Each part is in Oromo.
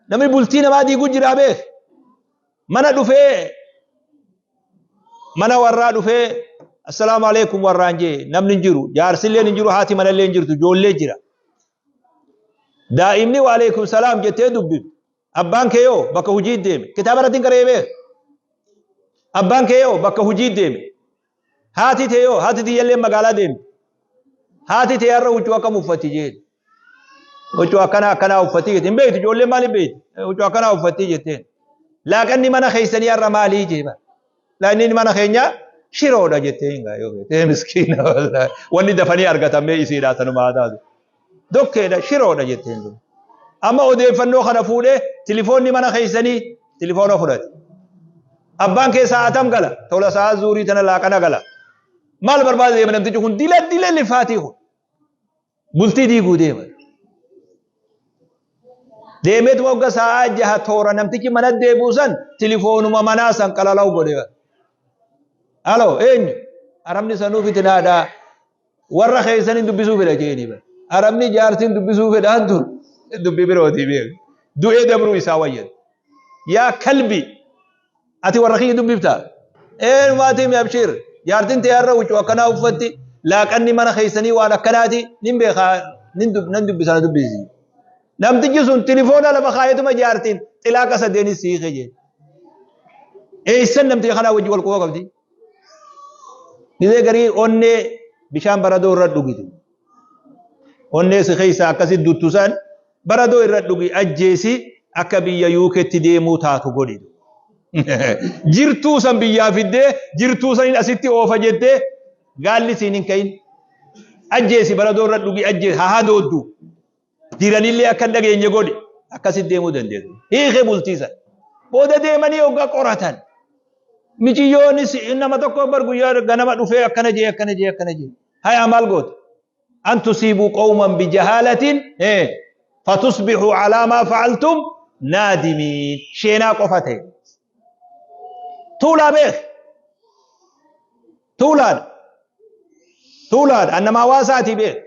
Namni bultii namaa diiguu jiraa beek. Mana dhufee mana warraa dhufee assalaamu alaikum warraan jee namni hin jiru jaarsilleen hin jiru haati manallee hin jirtu ijoollee jira. Daa'imni wa alaikum salaam jettee dubbiftu. Abbaan kee yoo bakka hojii deeme kitaaba irratti hin qaree beek. Abbaan kee yoo bakka hojii deeme haati tee yoo haati tiyyallee magaalaa deemte. Haati tee har'a huccuu akkam uffatti jeen. Huccuu akkanaa akkanaa uffatti jette. Hin beektu ijoolleen maaliif beekti? Huccuu akkanaa uffatti jetteen. Laaqanni mana keessanii har'a maalii jee bara. Laaqanni mana keenyaa shiroodha jettee hin gaa yoo feete. Miskiina wallaahi. Wanni dafanii argatan mee isiidhaa sanuma haa taatu. Dokkeedha shiroodha jetteen sun. Amma odeeffannoo kana fuudhee tilifoonni mana keessanii tilifoona fudhate. Abbaan kee sa'aatam gala? Tola sa'aa zuurii tana laaqana gala. Maal barbaada deema namtichi kun dila dila lifaatii kun. Bultii diiguu deema. Deemeetuma hogga sa'aa jaha toora namtichi mana deebi'u san tilifoonuma manaa san qalalaw godhe. Halo eenyu? Arabni sanuu fitinaadha. Warra keessan hin dubbisuu fedha jeeni bara. Arabni jaartiin dubbisuu fedhaan tun dubbii birootii beeku. Du'ee dabruu isaa wayyan. Yaa kalbi ati warra kiyya dubbifta? Ee numaati mi abshir. Jaartiin tee har'a huccuu akkanaa uffatti. Laaqanni mana keessanii waan akkanaati. Nin beekaa nan dubbisa na dubbisi. Namtichi sun tilifoona lafa kaayetuma jaartiin xilaaqa sadeenis siike jee. Eessan namticha kanaa wajji wal quba qabdi? Gizee garii onnee bishaan baradoo irra dhugitu. Onnee si keessa akkasi duttu san baradoo irra dhugi ajjeesi akka biyya UKtti deemuu taatu godhi. Jirtuu san biyyaa fiddee jirtuu saniin asitti oofa jettee gaalli siin hin ka'in. Ajjeesi baradoo irra dhugi ajjeesi haa hadooddu. Jiranillee akka hin dhageenye godhi. Akkasitti deemuu dandeessu. Hiikee bultii sana. Booda deemanii hoggaa qoratan. Miciyyoonis nama tokko bar guyyaa ganama dhufee akkana jee akkana jee akkana jee. Hayaa maal goota? An tusiibuu qawman bijahaalatin fatusbixuu alaa maa fa'altum naadimiin. Sheenaa qofa ta'e. Tuulaa beek. Tuulaadha. Tuulaadha. An nama hawaasaatii beek.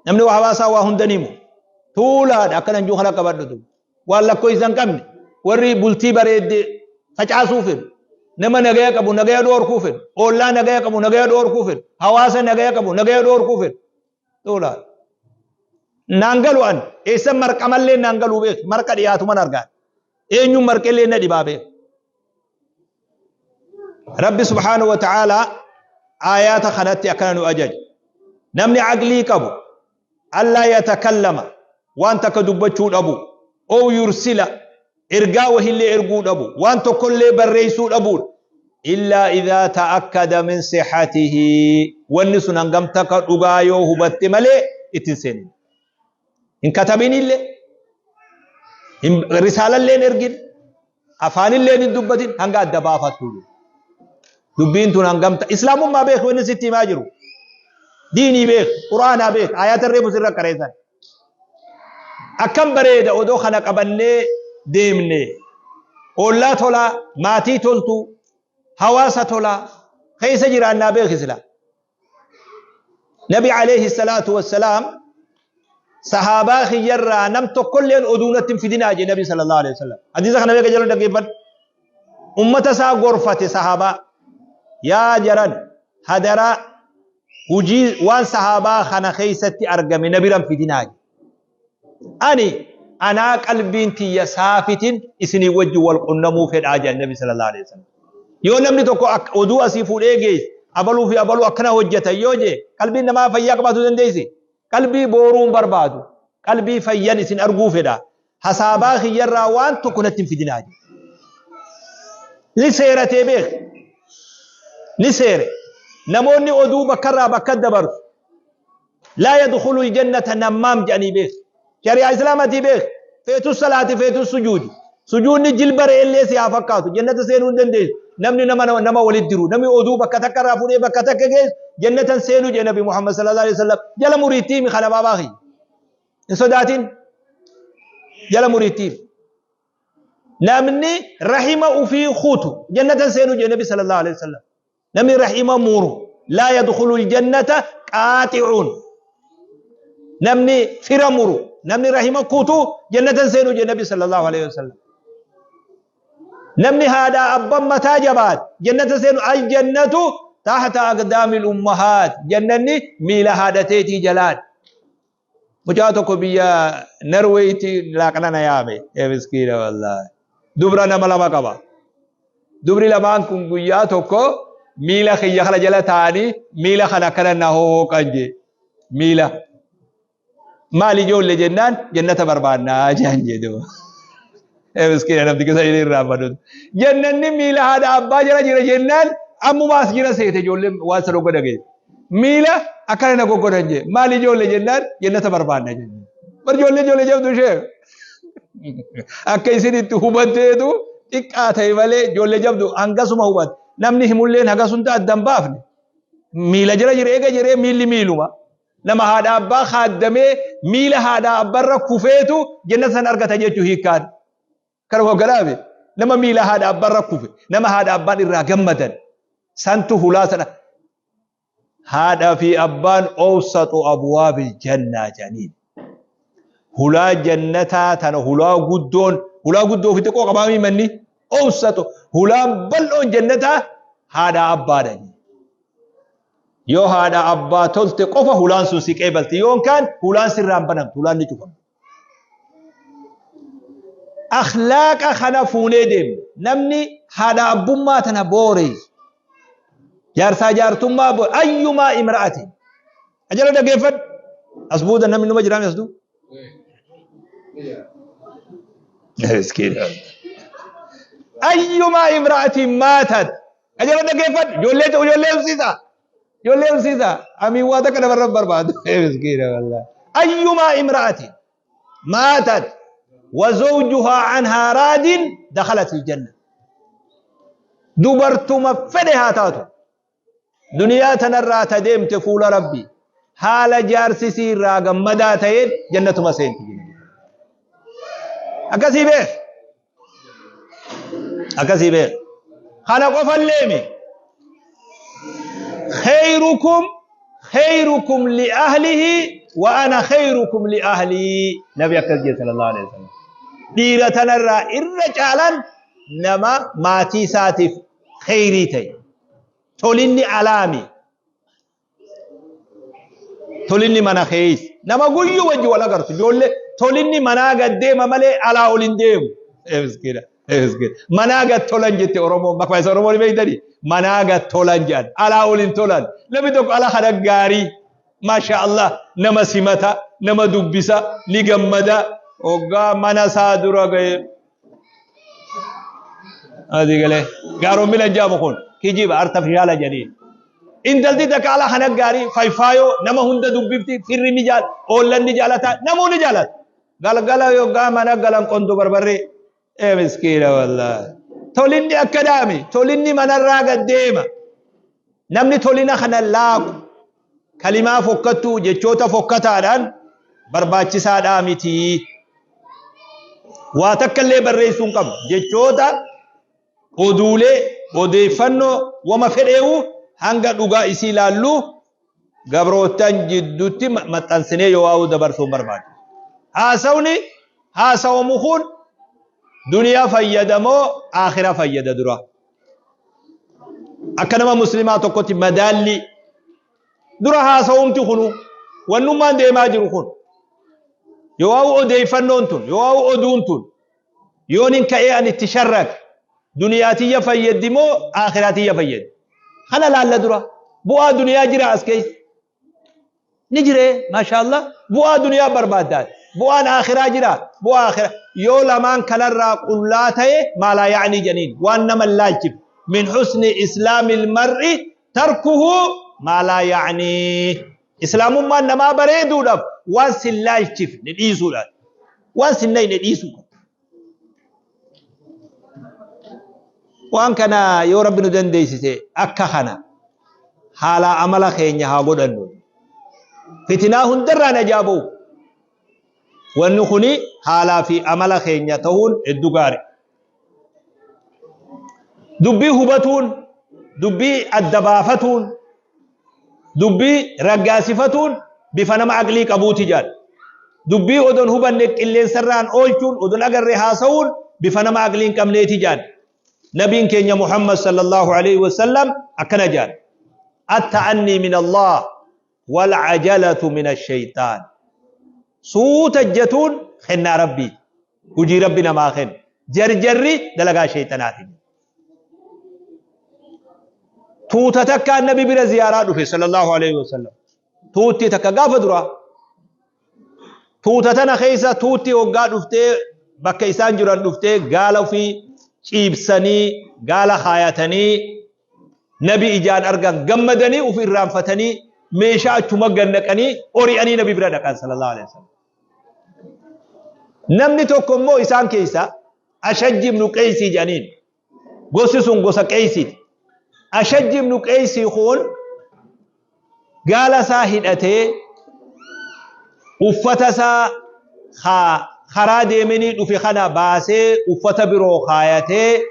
Namni waa hawaasaa waa hunda ni himu. Tuulaadha akkana hin jiru kana qabadhutu. Waan lakkoofsa hin qabne warri bultii bareedde facaasuu fedhu. Nama nagaya qabu nagaya dhoorkuu fedhu. Ollaa nagaya qabu nagaya dhoorkuu fedhu. Hawaasa nagaya qabu nagaya dhoorkuu fedhu. Tuulaadha. Naan galu an eessa marqamallee naan galuu beeku marqa dhiyaatuman argaa. Eenyuun marqellee na dhibaa beeku. Rabbi subhaanahu wa ta'aalaa aayaata kanatti akkana nu ajaja. Namni aqlii qabu allaa yatakallama waan takka dubbachuu dhabu ow yursila ergaa wahillee erguu dhabu waan tokkollee barreessuu dhabuudha. Illaa idhaa ta'akkada min sihatihi wanni sun hangam takka dhugaa yoo hubatte malee itti hin seenin. Hin katabinillee risaalallee hin ergin. Afaanilleen hin dubbatin hanga adda baafattu. Dubbiin tun hangam ta Islaamummaa beeki wanni sitti himaa jiru. Diinii beeki, Qur'aanaa beeki, aayaata reefu sirra qareessan. Akkam bareeda odoo kana qabannee deemne. Ollaa tolaa, maatii toltuu, hawaasa tolaa keessa jiraannaa beeki silaa. Nabi alayhi salaatu wassalaam sahaabaa kiyyarraa nam tokkolleen oduu natti hin fidinaa jee Nabi sallallahu alayhi wasallam. Hadiisa kana beeka jala dhaggeeffadhu. Ummata isaa gorfate sahaabaa. Yaa jaran hadaraa hujii waan sahaabaa kana keessatti argame na bira hin fidinaa jee. Ani anaa qalbiin tiyya saafitin isinii wajjin wal qunnamuu fedhaa jedhan Nabi sallallahu alaihi wasallam. Yoo namni tokko oduu asii fuudhee geesse abaluu fi abaluu akkana hojjetan yoo jee qalbiin namaa fayyaa qabaatu dandeessi. Qalbii booruu hin barbaadu. Qalbii fayyan isin arguu fedha. Hasaabaa kiyyarraa waan tokko natti hin fidinaa jedhe. Ni seeratee beek. Ni seere. Namoonni oduu bakkarraa bakka dabarsu. Laa yadkhulul jannata nammaam jedhanii beek. Shari'aa Islaamatii beek. Feetus salaati feetus sujuudi. Sujuudni jilba re'ellee si haa fakkaatu. Jannata seenuu hin dandeessu. Namni nama nama walitti diru. Namni oduu bakka takka irraa fuudhee bakka takka geessu jannatan seenuu jedhe Nabi Muhammad sallallahu alaihi wasallam. Jala muriitti himi kana baabaa kiyya. Hin sodaatin. Jala muriitti himi. Namni rahima ufii kutu jannatan seenuu jedhe Nabi sallallahu alaihi wasallam. Namni rahiima muru laa yadkhulul jannata qaaxi'uun. Namni fira muru. Namni rahima kutu jannata hin seenu jedhe Nabi sallallahu alaihi wasallam. Namni haadhaa abban mataa jabaate jannata seenu. Aljannatu tahta aqdaamil ummahaat, jannanni miila haadha teetii jalaan. Mucaa tokko biyya Norweeyitti laaqana na yaame. Ee miskiina wallaahi. Dubra nama lama qaba. Dubri lamaan kun guyyaa tokko miila kiyya kana jala taa'anii miila kana akkana na hooqan jee. Miila. Maali ijoollee jennaan, jannata barbaannaa jedhan jee duuba. Ee miskiina, namti keessa inni irraa badu. Jannanni miila haadha abbaa jala jira jennaan ammumaas jira seete ijoolleen waan sana godha ga'e. Miila akkana na goggodan jee. Maali ijoollee jennaan, jannata barbaanna jenne. Bar ijoollee ijoollee jabdu ishee. Akka isin itti hubatteetu xiqqaa ta'e malee ijoollee jabdu hangasuma hubatte. Namni himulleen hagas hunda adda hin baafne. Miila jala jira eega jiree miilli miiluma. Nama haadha abbaa kaaddamee miila haadha abbarra kufeetu jannata san argata jechuu hiikkaan. Kanuma galaame nama miila haadha abbarra kufe, nama haadha abbaan irraa gammadan santu hulaa sana. Haadha fi abbaan awsatu abwaabil jannaa jedhaniin. Hulaa jannataa tana hulaa guddoon, hulaa guddoo fi xiqqoo qabaamii manni awsatu, hulaan bal'oon jannataa haadha abbaadha. Yoo haadha abbaa tolte qofa hulaan sun si qeebalti, yoon kaan hulaan sirraan banamtu, hulaan ni cufamti. Akhlaaqa kana fuunee deemna. Namni haadha abbummaa tana booreessu, jaarsaa jaartummaa ayyumaa imra'atin ajala dhageeffadhu. As booda namni numa jiraame as duuba. Miskiina. Ayyumaa imra'atin maatat, ajala dhageeffadhu, ijoollee ijoollee horsiisa. Ijoollee horsiisa. Amiin waa takka namarra hin barbaadu. Miskiina wallahi. Ayyumaa imra'atin maatat wa zawjuhaa anhaa raadin dakhalat aljanna. Dubartuma fedhe haa taatu. Duniyaa tanarraa ta deemte fuula Rabbii haala jaarsi isii irraa gammadaa ta'een jannatuma seenti. Akkasii beek. Akkasii beek. Kana qofallee mi. Khayrukum khayrukum li ahlihi wa ana khayrukum li ahlii. Nabi akkas jedhe sallallahu alaihi wasallam. Dhiira tanarraa irra caalan nama maatii isaatiif khayrii ta'e. Tolinni alaami. Tolinni mana keessa. Nama guyyuu wajji wal agartu. Ijoollee tolinni manaa gad deema malee alaa ol hin deemu. Miskiina. Miskiina. Manaa gad tolan jette Oromoon. Bakka isa Oromoon beektani. Manaa gad tolan jedhan. Alaa ol hin tolan. Namni tokko ala kana gaarii. Maasha Allah. Nama simata. Nama dubbisa. Ni gammada. Hoggaa mana isaa dura ga'e. Asii galee gaaroommina jaamu kun kijiba artifishaala jedhanii. Intalti takka ala kana gaarii fayfaayoo, nama hunda dubbifti, firri ni jaalata, oollan ni jaalata, namuu ni jaalata. Galgala yoggaa mana galan qondu barbarree. Ee miskiina wallaahi. Tolinni akka daami, tolinni manarraa gad deema. Namni tolina kana laaqu kalimaa fokkattuu, jechoota fokkataadhaan barbaachisaadhaa miti. Waa takka illee barreessuu hin qabnu. Jechoota, oduulee, odeeffannoo wama fedheewu hanga dhugaa isii ilaallu gabroottan jidduutti maxxansinee yoo waa'uu dabarsuu hin barbaachisu. Haasawni haasawamu kun duniyaa fayyada moo aakhira fayyada dura? Akka nama muslimaa tokkotti madaallii dura haasawumti kunu, wannummaan deemaa jiru kun, yoo waa'u odeeffannoon tun, yoo waa'u oduun tun, yoonin ka'ee an itti sharrake duniyaa tiyya fayyaddi moo aakhiraa tiyya fayyaddi? Kana laalla dura. Bu'aa duniyaa jira as keessa ni jiree, maashaallah, bu'aa duniyaa barbaaddaa, bu'aan aakhiraa jira, bu'aa aakhiraa yoo lamaan kanarraa qullaa ta'e, maalaa yaa'anii janiin waan nama hin laalchifne. Min husni islaamil mar'i tarkuhu maalaa yaa'anii. Islaamummaan namaa bareeduudhaaf waan sin laalchifne dhiisuudhaan, waan sin nayne dhiisuu qabda. Waan kana yoo Rabbi nu dandeessise akka kana haalaa amala keenya haa godhannu. Fitinaa hundarraa najaa ba'u. Wanni kuni haalaa fi amala keenya ta'uun hedduu gaarii. Dubbii hubatuun, dubbii adda baafatuun, dubbii raggaasifatuun bifa nama aqlii qabuuti jedha. Dubbii odoon hubanne qilleensarraan oolchuun, odoon agarre haasa'uun bifa nama aqlii hin qabneeti jaan. Nabiin keenya Muhammad sallallahu alaihi wasallam akkana jaan: At-ta'annii min Allah wal ajalatu min ash-shaytaan. Suuta jatuun kennaa Rabbiiti. Hujii Rabbi namaa kennu. Jarjarri dalagaa shayxanaati. Tuuta takkaan Nabi bira ziyaaraa dhufe sallallahu alaihi wasallam. Tuutti takka gaafa duraa. Tuuta tana keessa tuutti hoggaa dhuftee bakka isaan jiran dhuftee gaala ofii ciibsanii, gaala kaayatanii, Nabi ijaan argan gammadanii uf irraanfatanii, meeshaa achuma gad naqanii ori'anii Nabi bira dhaqan sallallahu alaihi wasallam. Namni tokko immoo isaan keessa Ashajji ibnu Qeysii jedhaniin. Gosti sun gosa Qeeysiiti. Ashajji ibnu Qeeysii kun gaala isaa hidhatee, uffata isaa karaa deemenii dhufe kana baasee, uffata biroo kaayatee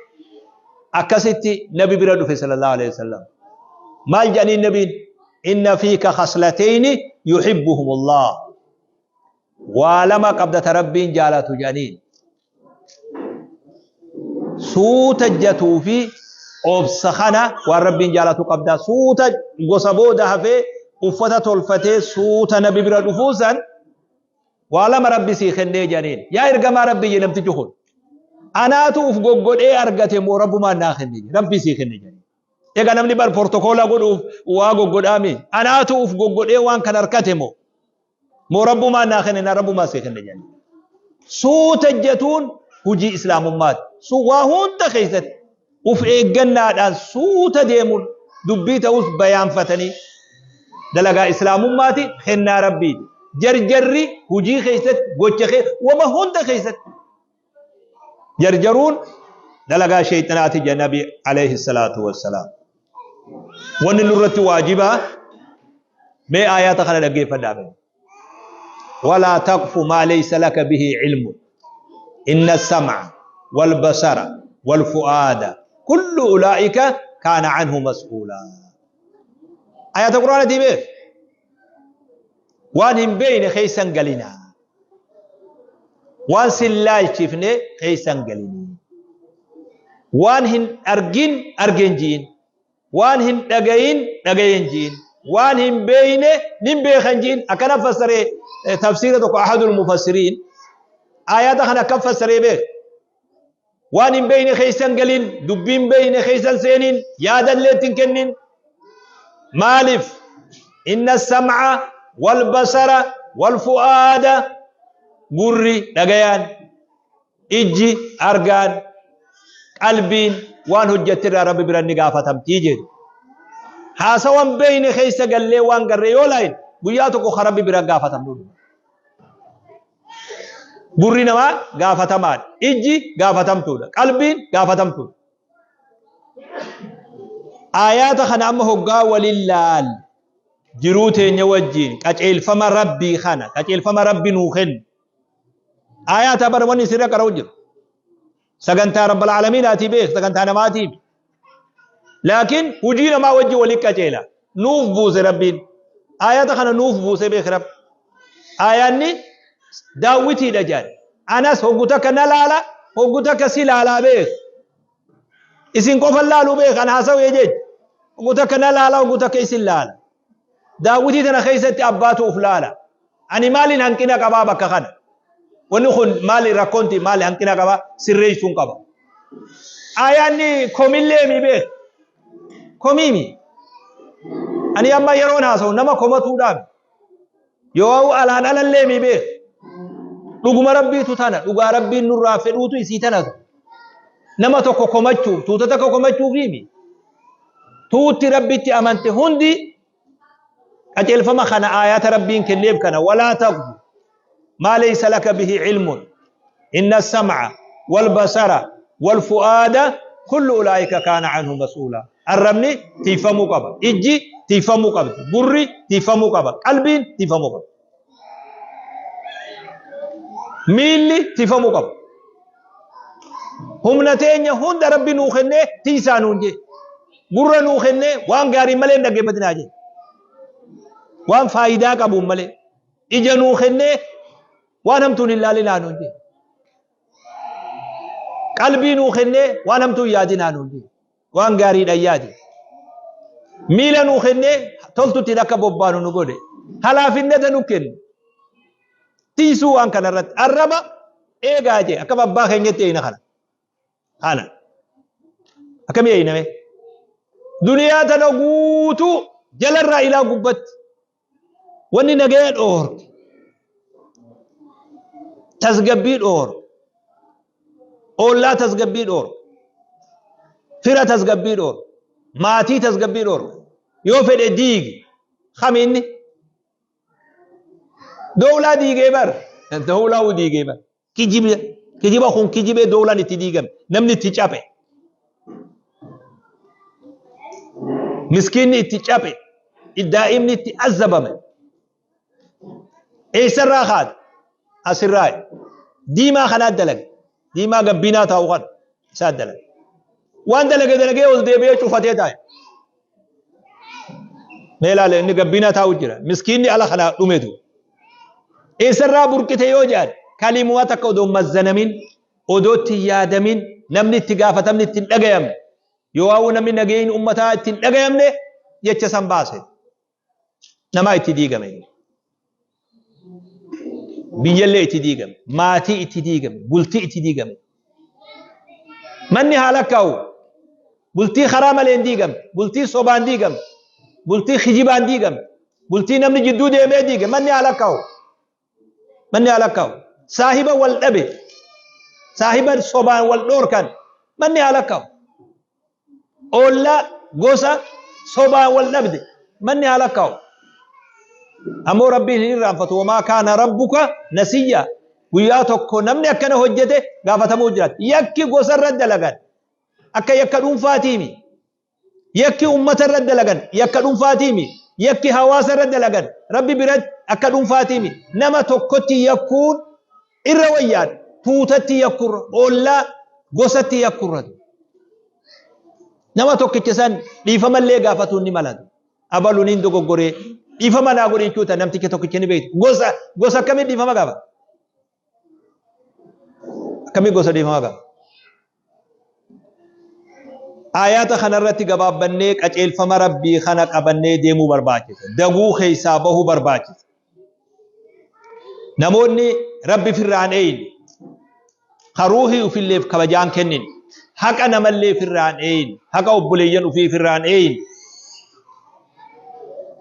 akkasitti Nabi bira dhufe sallallahu alaihi wasallam. Maal jedhaniin Nabiin? Inna fiika khaslatayni yuhibbuhumullah. Waa lama qabda ta Rabbiin jaalatu jedhaniin. Suuta jatuu fi obsa kana waan Rabbiin jaalatu qabda. Suuta gosa booda hafee uffata tolfatee suuta Nabi bira dhufuu san waa lama Rabbi sii kennee jedhaniin. Yaa ergamaa Rabbii jedhe namtichi kun. Anaatu uf goggodhee argate moo Rabbumaan naa kenne jedhe. Rabbi sii kenne jedhaniin. Egaa namni bar portokoola godhuuf waa goggodhaami. Anaatu uf goggodhee waan kan harkate moo? Moo Rabbumaan naa kenne? Na Rabbumaa sii kenne jedhani. Suuta jetuun hujii islaamummaati. Sun waa hunda keessatti uf eeggannaadhaan suuta deemuun, dubbii ta'us bayaanfatanii, dalagaa islaamummaati, kennaa Rabbiiti. Jarjarri hujii keessatti, gocha kee wama hunda keessatti jarjaruun dalagaa sheeyxanaati jedha Nabi alayhi salaatu wassalaam. Wanni nurratti waajibaa mee aayaata kana dhaggeeffadhaa mee. Walaa taqfu maa laysa laka bihi ilmun, inna sam'a wal basara wal fu'aada kullu ulaa'ika kaana anhu mas'uulaa. Ayaata Qur'aanatii beek. Waan hin beeyne keessa hin galinaa. Waan sin laalchifne keessa hin galinii. Waan hin argin arge hin ji'in. Waan hin dhagayin dhagaye hin ji'in. Waan hin beeyne nin beeka hin ji'in. Akkana fassaree tafsiira tokko ahadul mufassiriin. Ayata kana akkam fassaree beek? Waan hin beeyne keessa hin galin, dubbii hin beeyne keessa hin seenin, yaada illee itti hin kennin. Maaliif? Inna sam'a wal basara wal fu'aada, gurri dhagayaan, ijji argaan, qalbiin waan hojjette irraa Rabbi bira ni gaafatamtii jedhu. Haasawa hin beeyne keessa gallee waan garree yoo laayin guyyaa tokko ka Rabbi bira gaafatamnu. Gurri namaa gaafatamaadha. Ijji gaafatamtuudha. Qalbiin gaafatamtuudha. Aayaata kana amma hoggaa waliin laal jiruu teenya wajjiin qaceelfama Rabbii kana, qaceelfama Rabbi nuu kennu. Aayaata bara wanni sirra qara'u jiru. Sagantaa Rabbal Aalamiinaatii beek, sagantaa namaatiif. Laakiin hujii namaa wajji wali qaceela. Nuuf buuse Rabbiin. Aayata kana nuuf buuse beek Rabbi. Aayaanni daawwitiidha jedhan. Anas hoggu takka na laala, hoggu takka si laalaa beek. Isin qofa laaluu beek, an haasawee jecha. Hoggu takka na laala, hoggu takka isin laala. Daawwitii tana keessatti abbaatu uf laala. Ani maaliin hanqina qabaa bakka kana? Wanni kun maali rakkoonti, maali hanqina qabaa? Sirreessuun qaba. Aayaanni komillee mi beek? Komiimi. Ani amma yeroon haasa'u nama komatuudhaan yoo alaan alallee mi beek? Dhuguma Rabbiitu tana, dhugaa Rabbiin nurraa fedhuutu isii tana. Nama tokko komachuuf, tuuta takka komachuuf himi. Tuutti Rabbitti amante hundi qajeelfama kana, aayata Rabbiin kenneef kana, walaa taqfu maa laysa laka bihi ilmun, inna sam'a wal basara wal fu'aada kullu ulaa'ika kaana anhu mas'uula. Arrabni tiifamuu qaba, ijji tiifamuu qabdi, gurri tiifamuu qaba, qalbiin tiifamuu qaba, miilli tiifamuu qaba. Humna teenya hunda Rabbi nuu kennee tiisaa nuun jee. Gurra nuu kennee waan gaarii malee hin dhaggeeffatinaa jee. Waan faayidaa qabuun malee. Ija nuu kennee Waan hamtuun hin laalinaa nuun jee. Qalbii nuu kennee waan hamtuu hin yaadinaa nuun jee. Waan gaariidhaan yaadi. Miila nuu kennee toltuttiin akka bobbaanu nu godhe. Halaafinnata nu kenne. Tiisuu waan kanarratti arraba eegaa jee akkam abbaa keenyatti eeyna kana. Kana. Akkamii eeyname? Duniyaa tana guutuu jalarraa ilaa gubbatti Wanni nagaya dhoorke, tasgabbii dhoorke, oollaa tasgabbii dhoorke, fira tasgabbii dhoorke, maatii tasgabbii dhoorke, yoo fedhe diigi, kami inni? Dowlaa diigee bar, dowlaa diigee bar. Kijiba, kijiba kun kijibee dowlaan itti diigame, namni itti caphe. Miskiinni itti caphe, daa'imni itti azzabame. Eessarraa kaate? Asirraa. Diimaa kanaa dalage. Diimaa gabbinaa taa'u kana isaa dalage. Waan dalage dalagee ol deebi'ee cufatee taa'e. Mee ilaale inni gabbinaa taa'u jira. Miskiinni ala kanaa dhumetu. Eessarraa burqite yoo jedhan kalimuma takka odoo hin mazzanamin, odoo itti hin yaadamin, namni itti gaafatamni itti hin dhagayamne, yoo waa'uu namni nageenyi ummataa itti hin dhagayamne jecha san baase. Namaa itti diigame. Biyyallee itti diigame, maatii itti diigame, bultii itti diigame. Manni haa lakkaa'u. Bultii karaa malee hin diigamne, bultii sobaan diigamte, bultii kijibaan diigamte, bultii namni jidduu deemee diige manni haa lakkaa'u. Manni haa lakkaa'u. Saahiba wal dhabe, saahiba sobaan wal dhoorkan manni haa lakkaa'u. Oollaa gosa sobaan wal dhabde manni haa lakkaa'u. Ammoo Rabbiin hin irraanfatu. Wamaa kaana rabbuka nasiyya. Guyyaa tokko namni akkana hojjete gaafatamuu jiraata. Yakki gosa irra dalagan akka yakka dhuunfaatiimi. Yakki ummata irra dalagan yakka dhuunfaatiimi. Yakki hawaasa irra dalagan Rabbi biratti akka dhuunfaatiimi. Nama tokkotti yakkuun irra wayyaadha. Tuutatti yakkurra, ollaa gosatti yakkurra. Nama tokkicha san dhiifamallee gaafatuun ni mala. Abalu niin dogoggoree dhiifama naa godhi jechuudha namticha tokkicha ni beektu. Gosa gosa akkamii dhiifama gaafata? Akkamii gosa dhiifama gaafata? Aayaata kanarratti gabaabbannee qaceelfama Rabbii kana qabannee deemuu barbaachisa. Daguu keessaa bahuu barbaachisa. Namoonni Rabbi firraa hin eeyne, ka ruuhii ufilleef kabajaa hin kennine, haqa namallee firraa hin eeyne, haqa obboleeyyan ufii firraa hin eeyne,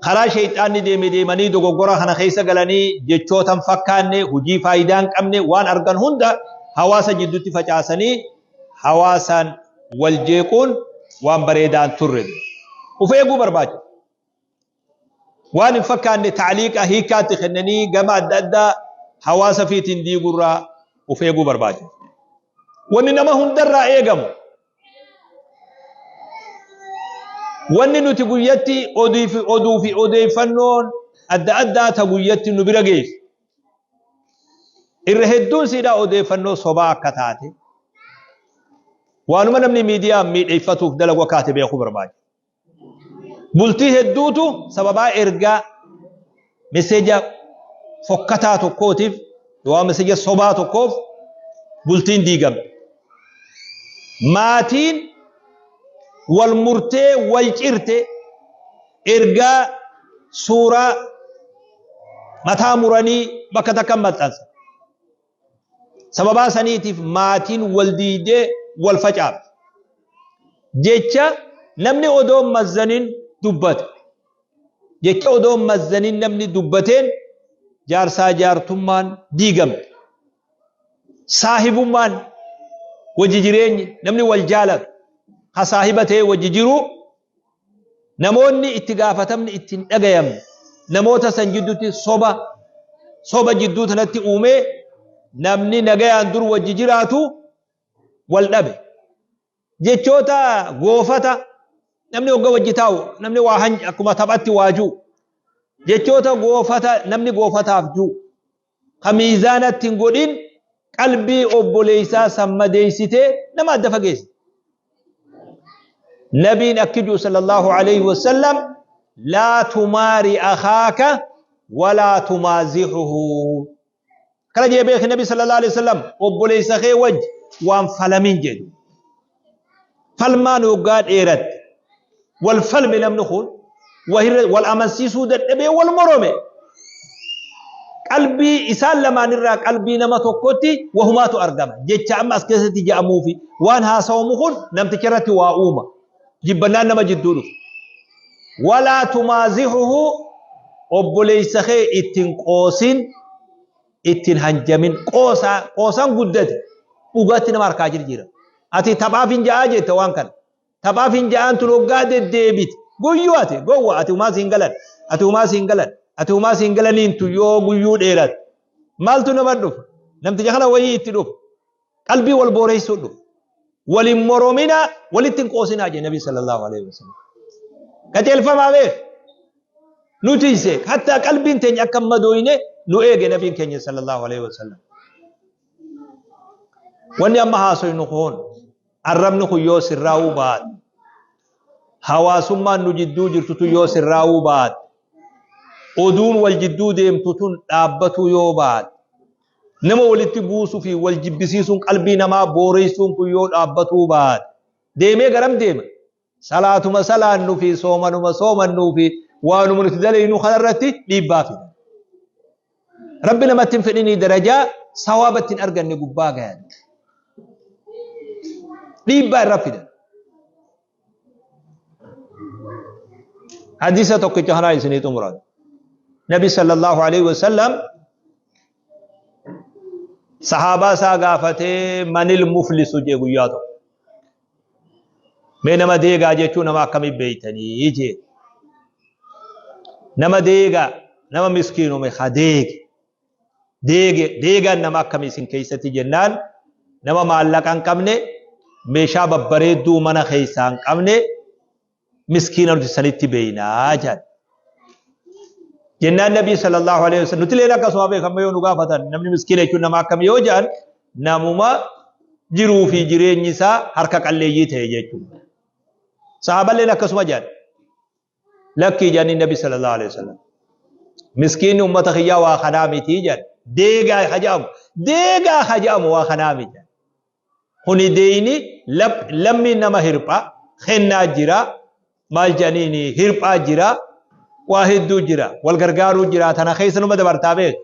karaa sheyxaanni deeme deemanii dogoggora kana keessa galanii jechoota hin fakkaanne, hojii faayidaa hin qabne waan argan hunda hawaasa jidduutti facaasanii hawaasaan wal jeequun waan bareedaa hin turre. Uf eeguu barbaachisa. Waan hin fakkaanne ta'liiqa hiikkaatti kennanii gama adda addaa hawaasa fiitiin diigurraa of eeguu barbaachisa. Wanni nama hundarraa eegamu wanni nuti guyyatti oduu fi odeeffannoon adda addaa ta guyyatti nu bira geessu irra hedduun siidhaa odeeffannoo sobaa akka taate waanuma namni miidiyaa miidheeffatuuf dalagu akka taate beekuu barbaachisa. Bultii hedduutu sababaa ergaa meseeja fokkataa tokkootiif yookaan meseeja sobaa tokkoof bultiin diigamte. Maatiin wal murtee wal cirte ergaa suuraa mataa muranii bakka takka maxxansa. Sababaa saniitiif maatiin wal diiydee wal facaafte. Jecha namni odoo hin mazzanin dubbate. Jecha odoo hin mazzanin namni dubbateen jaarsaa jaartummaan diigamte. Saahibummaan wajji jireenyi namni wal jaalatu ka saahiba ta'ee wajji jiru Namoonni itti gaafatamni itti hin dhagayamne namoota san jiddutti soba soba jidduu tanatti uumee namni nagayaan dur wajji jiraatu wal dhabe. Jechoota goofata namni hogga wajji taa'u namni waa hanj akkuma taphatti waa ju'u. Jechoota goofata namni goofataaf ju'u. Ka miizaanatti hin godhin qalbii obboleessaa san madeessitee nama adda fageessite. Nabiin akki ji'u sallallahu alayhi wasallam laa tumaari akhaaka walaa tumaazihuhu. Kana jee beeki Nabi sallallahu alaihi wasallam obboleessa kee wajji waan falamin jedhu. Falmaan hoggaa dheeratte wal falme namni kun wal amansiisuu dadhabee wal morome. Qalbii isaan lamaan irraa qalbii nama tokkotti wahumaatu argama. Jecha amma as keessatti ja'amuu fi waan haasawamu kun namticha irratti waa uuma. Jibbannaan nama jidduu dhufa. Walaa tumaazihuhu obboleessa kee ittiin qoosin ittiin hanjamin qoosaa qoosaan guddate dhugaatti nama harkaa jirjiira. Ati taphaaf hin ja'aa jette waan kana. Taphaaf hin ja'aan tun hoggaa deddeebite. Guyyuu ati gowwa ati humaa siin galan ati humaa siin galan ati humaa siin galaniin tun yoo guyyuu dheerate maaltu nama dhufa namticha kana wayii itti dhufa. Qalbii wal booreessuu dhufa. Wal hin morominaa, walitti hin qoosinaa jedhe Nabi sallallahu alaihi wasallam. Qajeelfamaa beek. Nu tiise hattaa qalbiin teenya akka hin madooyne nu eege Nabiin keenya sallallahu alaihi wasallam. Wanni amma haasoynu kun arrabni kun yoo sirraa'uu baate hawaasummaan nu jidduu jirtu tun yoo sirraa'uu baate oduun wal jidduu deemtu tun dhaabbatuu yoo baate Nama walitti buusuu fi wal jibbisiisuun qalbii namaa booreessuun kun yoo dhaabbatuu baate deemee garam deema? Salaatuma salaannu fi soomanuma soomannuu fi waanuma nuti dalaynu kanarratti dhiibbaa fida. Rabbi namatti hin fedhinii darajaa sawaaba ittiin arganne gubbaa gayan. Dhiibbaa irra fida. Hadiisa tokkicha kanaa isinii xumuran. Nabi sallallahu alaihi wasallam sahaabaa isaa gaafatee manil muflisu jee guyyaa tokko. Mee nama deegaa jechuun nama akkamii beeytanii jee. Nama deegaa nama miskiinome ha deege. Deege, deegaan nama akkamii isin keessatti jennaan nama maallaqa hin qabne meeshaa babbareedduu mana keessaa hin qabne miskiina nuti sanitti beeynaa jedhan. Jennaan Nabii sallallahu alaihi wasallam nuti illee akkasuma beekamma yoo nu gaafatan namni miskiina jechuun nama akkamii yoo jedhan namuma jiruu fi jireenyi isaa harka qalleeyyii ta'e jechuudha. Sahaaballeen akkasuma jedhan. Lakkii jedhanii Nabi sallallahu alaihi wasallam. Miskiinni ummata kiyyaa waa kanaa miti jedhan. Deegaa ha jedhamu. Deegaa ha jedhamu waa kanaa miti. Kuni deeyni lammiin nama hirpha kennaa jira maal jedhaniini hirphaa jira waa hedduu jira wal gargaaruu jira tana keessa numa dabartaa beeku.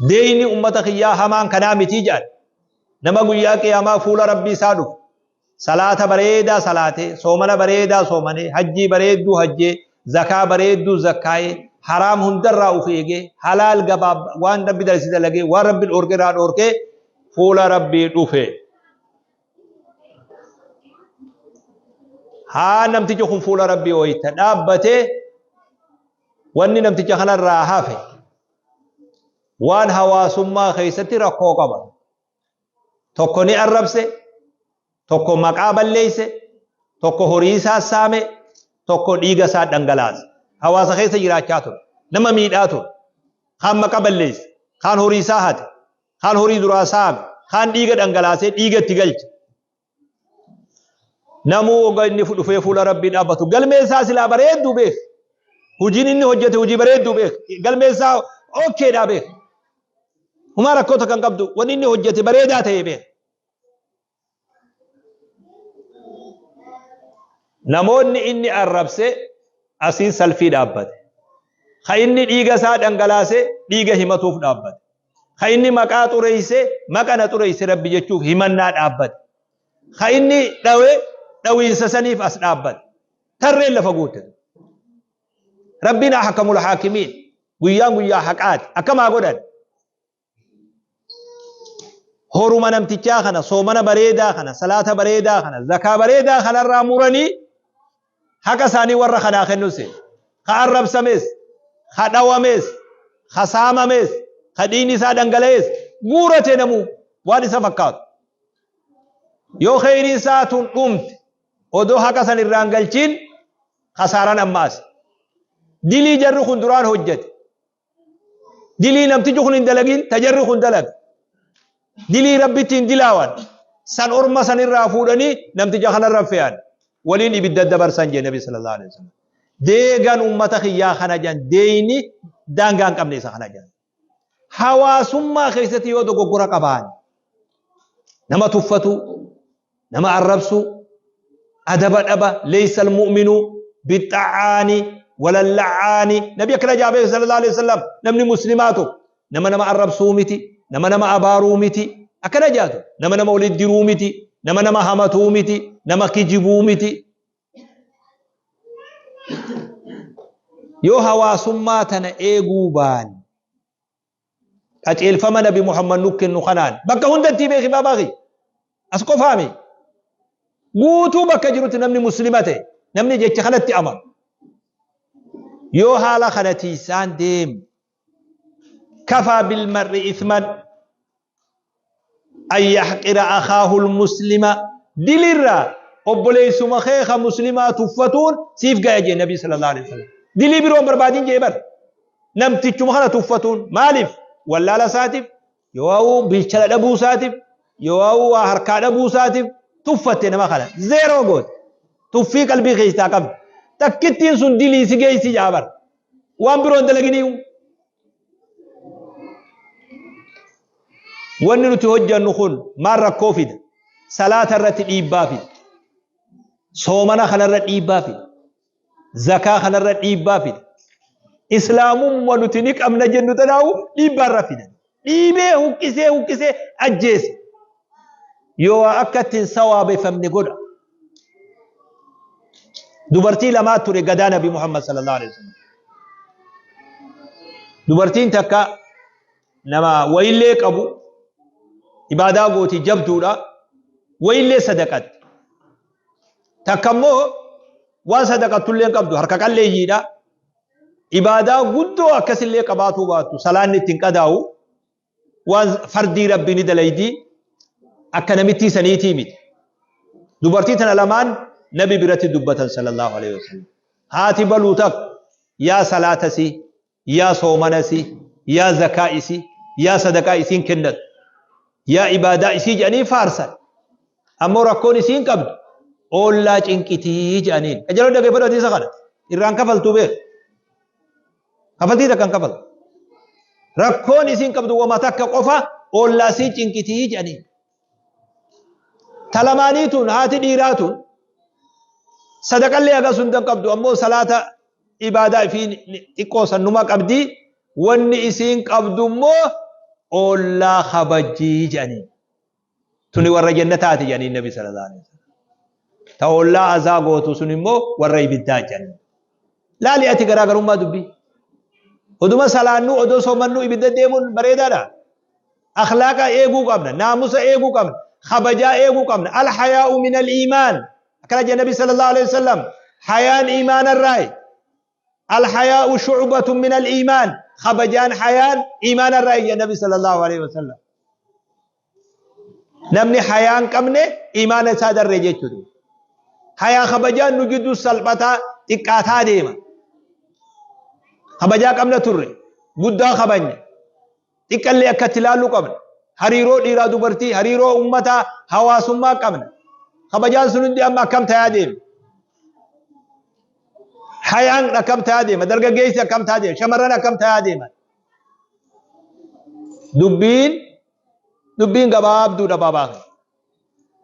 Deeyni ummata kiyyaa hamaan kanaa miti jedhan. Nama guyyaa qiyaamaa fuula rabbii isaa dhufu. Salaata bareedaa salaatee, soomana bareedaa soomanee, hajjii bareedduu hajjee, zakaa bareedduu zakkaayee, haraam hundarraa uf eegee, halaal gabaab waan Rabbi dalase dalagee, waan Rabbi dhoorke irraa dhoorkee fuula Rabbii dhufe. Haa namtichi kun fuula Rabbii wayita dhaabbate wanni namticha kanarraa hafe waan hawaasummaa keessatti rakkoo qaba. Tokko ni arrabse, tokko maqaa balleeyse, tokko horii isaa saame, tokko dhiiga isaa dhangalaase. Hawaasa keessa jiraachaa ture. Nama miidhaa ture. Kaan maqaa balleeyse, kaan horii isaa hate, kaan horii duraa saame, kaan dhiiga dhangalaasee dhiiga itti galche. Namuu hogga inni dhufee fuula Rabbii dhaabbatu galmeen isaa silaa bareedduu beek. Hojiin inni hojjete hojii bareedduu beek. Galmeen isaa okkeedhaa beek. Humaa rakkoo takka hin qabdu. Wanni inni hojjete bareedaa ta'e beek. Namoonni inni arrabse asiin salfii dhaabbate. Ka inni dhiiga isaa dhangalaase dhiiga himatuuf dhaabbate. Ka inni maqaa xureeyse maqa na xureeyse Rabbi jechuuf himannaa dhaabbate. Ka inni dhawe dhawiinsa saniif as dhaabbate. Tarreen lafa guutte. Rabbiin ahkamul haakimiin. Guyyaan guyyaa haqaati. Akkam haa godhan? Horuma namtichaa kana, soomana bareedaa kana, salaata bareedaa kana, zakaa bareedaa kanarraa muranii haqa isaanii warra kanaa kennuu seenu. Ka arrabsames, ka dhawames, ka saamames, ka dhiigni isaa dhangala'es guurate namuu waan isa fakkaatu. Yoo kheyriin isaa tun dhumte odoo haqa san irraa hin galchiin kasaaraan ammaas. Dilii jarri kun duraan hojjete. Dilii namtichi kun hin dalagin ta jarri kun dalaga. Dilii Rabbitti hin dilaawan. San orma san irraa fuudhanii namticha kanarra fe'an. Waliin ibidda dabarsan jee Nabi sallallahu alaihi wasallam. Deegan ummata kiyyaa kana jan deeyni daangaa hin qabne isa kana jan. Hawaasummaa keessatti yoo dogoggora qabaan nama tuffatu, nama arrabsu, adaba dhaba. Laysa almu'minu bixxa'aani walalla'aani. Nabi akkana jaabee sallallahu alaihi wasallam, namni muslimaa tokko nama nama arrabsuu miti, nama nama abaaruu miti, akkana jaatu, nama nama walitti diruu miti, nama nama hamatuu miti, nama kijibuu miti. Yoo hawaasummaa tana eeguu baanne, qajeelfama Nabi Muhammad nu kennu kanaan bakka hundatti beeki baabaa kiyya, as qofaami, guutuu bakka jirutti namni muslima ta'e, namni jecha kanatti amanu, yoo haala kana tiisaan deemu, kafaa bilmar'i ithman an yaxqira akhaahul muslima, dilirraa obboleessuma kee ka muslimaa tuffatuun siif gaya jee Nabi sallallahu alaihi wasallam. Dilii biroo hin barbaadin jee bar. Namtichuma kana tuffatuun maaliif? Wallaala isaatiif, yoo bilchala dhabuu isaatiif, yoo waa harkaa dhabuu isaatiif tuffatte, nama kana zeeroo goote. Tuffii qalbii keessaa qabdi. Takkittiin sun dilii si geessi jaa bar. Waan biroo hin dalaginiiyu. Wanni nuti hojjannu kun maal rakkoo fida? Salaata irratti dhiibbaa fida. Soomana kanarra dhiibbaa fida. Zakaa kanarra dhiibbaa fida. Islaamummaa nuti ni qabna jennu tanaawu dhiibbaa irra fida. Dhiibee huqqisee huqqisee ajjeese. Yoo waa akka ittiin sawaabeffamne godha. Dubartii lamaa ture gadaa Nabi Muhammad sallallahu alaihi wasallam. Dubartiin takka nama wayillee qabu, ibaadaa gooti, jabduudha, wayillee sadaqatti. Takka immoo waan sadaqattullee hin qabdu, harka qalleeyyiidha. Ibaadaa guddoo akkasillee qabaatuu baattu, salaanni ittiin qadaa'u, waan fardii Rabbii ni dalaydi, akka namittii saniitii miti. Dubartii tana lamaan Nabi biratti dubbatan sallallahu alaihi wasallam. Haati baluu takka yaa salaatasii, yaa soomanasii, yaa zakaa isii, yaa sadaqaa isiin kennatu, yaa ibaadaa isii jedhanii faarsan. Ammoo rakkoon isiin qabdu oollaa cinqitii jedhaniin. Qajeeloo dhaggeeffadhu hadiisa kana. Irraan kafaltuu beeku. Kafaltii takka hin kafaltu. Rakkoon isiin qabdu wama takka qofa, oollaa isii cinqitii jedhaniin. Talamaanii tun, haati dhiiraa tun, sadaqallee hagas hunda hin qabdu, ammoo salaata, ibaadaa ifii xiqqoo sannuma qabdi, wanni isiin qabdu immoo oollaa kabajjii jedhaniin. Tuni warra jannataati jedhaniin Nabi sallallahu alaihi wasallam. Ta ollaa azaa gootu sun immoo warra ibiddaa jedhaniin. Laali ati garaagarummaa dubbii. Oduma salaannuu, odoo soomannuu ibidda deemuun bareedaadha. Akhlaaqa eeguu qabna, naamusa eeguu qabna, kabajaa eeguu qabna. Al-hayaa'u min al-iimaan. Akkana jedha Nabi sallallahu alaihi wasallam. Hayaan iimaana irraayi. Al-hayaa'u shu'batun min al-iimaan. Kabajaan, hayaan iimaana irraayi jedha Nabi sallallahu alaihi wasallam. Namni hayaa hin qabne imaana isaa darre jechuudha. Hayaa kabajaan nu gidduu salphataa xiqqaataa deema. Kabajaa qabna turre, guddaa kabajna. Xiqqallee akka itti ilaallu qabna. Hariiroo dhiiraa dubartii, hariiroo ummataa, hawaasummaa qabna. Kabajaan sun hundi amma akkam tayaa deema? Hayaan akkam tayaa deema? Dargaggeessi akkam tayaa deema? Shamarran akkam tayaa deema? Dubbiin gabaabduudha baabaa.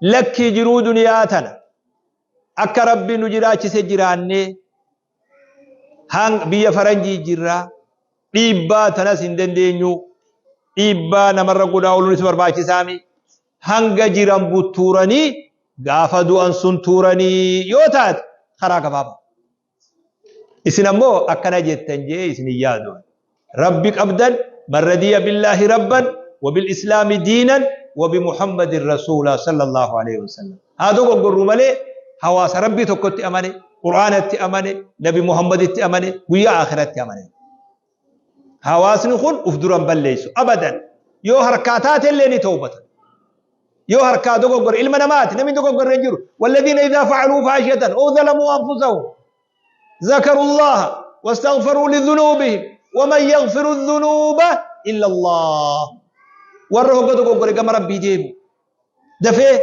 Lakkii, jiruu duniyaa tana akka Rabbi nu jiraachise jiraannee, hang biyya faranjii jirraa, dhiibbaa tanas hin dandeenyu, dhiibbaa namarra godhaa ooluunis barbaachisaami. Hanga jiran buttuuranii, gaafa du'an sun tuuranii yoo taate karaa gabaabaa. Isin ammoo akkana jettan jee isin hin yaadu. Rabbi qabdan, man radiya billaahi rabban wa bil islaami diinan wa bi Muhammadin rasuula sallallahu alaihi wasallam. Haa dogoggorru malee hawaasa Rabbii tokkotti amane, Qur'aanatti amane, Nabi Muhammaditti amane, guyyaa aakhiraatti amane. Hawaasni kun uf dura hin balleessu abadan. Yoo harkaa taate illee ni tawbata. Yoo harkaa dogoggore, ilma namaati, namni dogoggorre hin jiru. Walladhiina idhaa fa'aluu faahishatan aw zalamuu anfusahum zakaru Allaha wastaghfaruu lidhunuubihim waman yaghfiru dhunuuba illa Allah. Warra hogga dogoggore gama Rabbii deemu. Dafee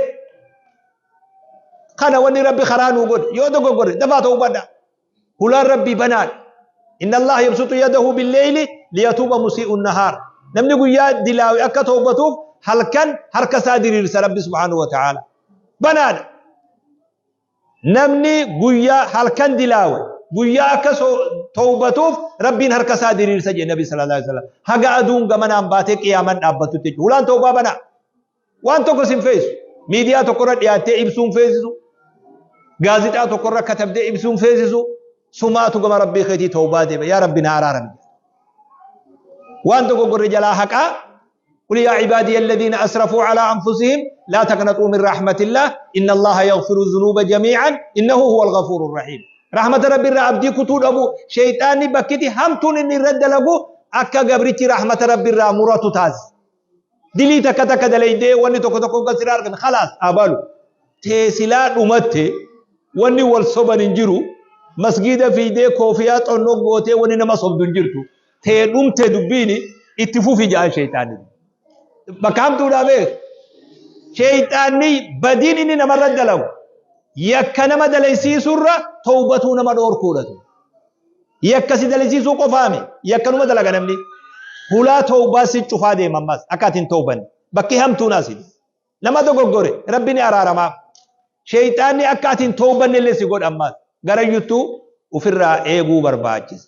kana wanni Rabbi karaa nuu godhe, yoo dogoggore dafaa tawbadha. Hulaan Rabbii banaadha. Inna Allaha yabsutu yadahu billeyli liyatuuba musii'u nahaar. Namni guyyaa dilaawe akka tawbatuuf halkan harka isaa diriirsa Rabbi subhaanahu wa ta'ala. Banaadha. Namni guyyaa halkan dilaawe guyyaa akka tawbatuuf Rabbiin harka isaa diriirsa jedhe Nabi sallallahu alaihi wasallam. Haga aduun gamanaan baatee qiyaaman dhaabbatutti jechuudha. Hulaan tawbaa banaa. Waan tokko sin feesisu. Miidiyaa tokkorra dhiyaattee ibsuun feesisu. Gaazixaa tokkorra katabdee ibsuun feesisu. Sumaatu gama Rabbii keetii tawbaa deema. Yaa Rabbi na araarami. Waan dogoggorre jalaa haqaa. قل يا عبادي الذين أسرفوا على أنفسهم لا تقنطوا من رحمة الله إن الله يغفر الذنوب جميعا إنه هو الغفور الرحيم. رحمة ربي irraa abdii kutuu dhabu sheyxaanni bakkitti hamtuun inni irra dalagu akka gabrichi rahmata rabbi irraa muratu taasisa. Dilii takka takka dalaydee wanni tokko tokko kan sirraa argame khalaas abalu. Teesilaa dhumatte wanni wal soban hin jiru. Masgiida fiidee koofiyaa xonnoo gootee wanni nama sobdu hin jirtu. Tee dhumte dubbiini itti fufi ja'an sheyxaanni. Bakka hamtuudhaa beek. Sheyxaanni badiin inni namarra dalagu yakka nama dalaysiisurra tawbatuu nama dhoorkuudha. Yakka si dalaysiisuu qofaami. Yakka numa dalaga namni. Hulaa tawbaa si cufaa deema ammas akka ati hin tawbanne. Bakki hamtuun asi. Nama dogoggore Rabbi ni araaramaaf. Sheyxaanni akka ati hin tawbanne illee si godha ammas. Garayyuttuu ofirraa eeguu barbaachisa.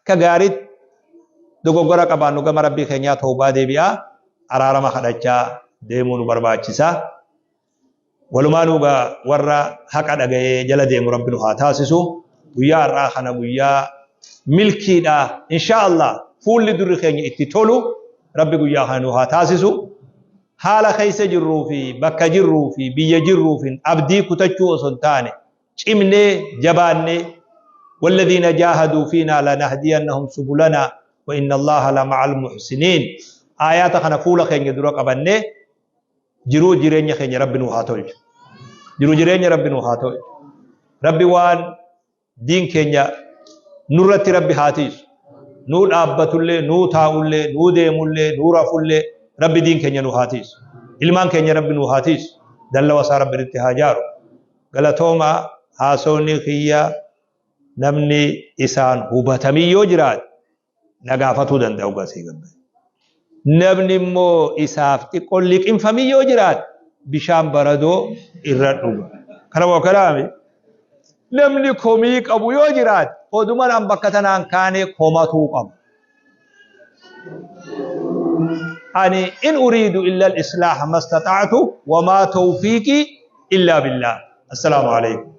Akka gaariitti dogoggora qabaannu gama Rabbii keenyaa tawbaa deebi'aa araarama kadhachaa deemuu nu barbaachisa. Walumaanuu gaa warra haqa dhaga'ee jala deemu Rabbi nu haa taasisu. Guyyaa har'aa kana guyyaa milkiidha. Inshaa Allah fuulli durri keenya itti tolu Rabbi guyyaa kana nu haa taasisu. Haala keessa jirruu fi bakka jirruu fi biyya jirruu fi abdii kutachuu osoo hin taane cimnee jabaannee walladhiina jaahaduu fiinaa lanahdiyannahum subulanaa wa inna Allaha lama'al muhsiniin. Aayaata kana fuula keenya dura qabannee jiruu jireenya keenya Rabbi nuu haa tolchu. Jiruu jireenya Rabbi nuu haa tolchu. Rabbi waan diin keenya nurratti Rabbi haa tiisu. Nuu dhaabbatullee, nuu taa'ullee, nuu deemullee, nuu rafullee Rabbi diin keenya nuu haa tiisu. Ilmaan keenya Rabbi nuu haa tiisu. Dallawa isaa Rabbi nutti haa jaaru. Galatooma haasawni kiyya namni isaan hubatamii yoo jiraate na gaafatuu danda'u gasii gabbe. Namni immoo isaaf xiqqoo liqimfamii yoo jiraate bishaan baradoo irra dhuga. Kana moo kanaami? Namni komii qabu yoo jiraate oduman an bakka tanaan kaanee komatuu qaba. Ani in uriidu illa al-islaaha mastata'tu wa maa tawfiiqii illaa billah. Assalaamu alaikum.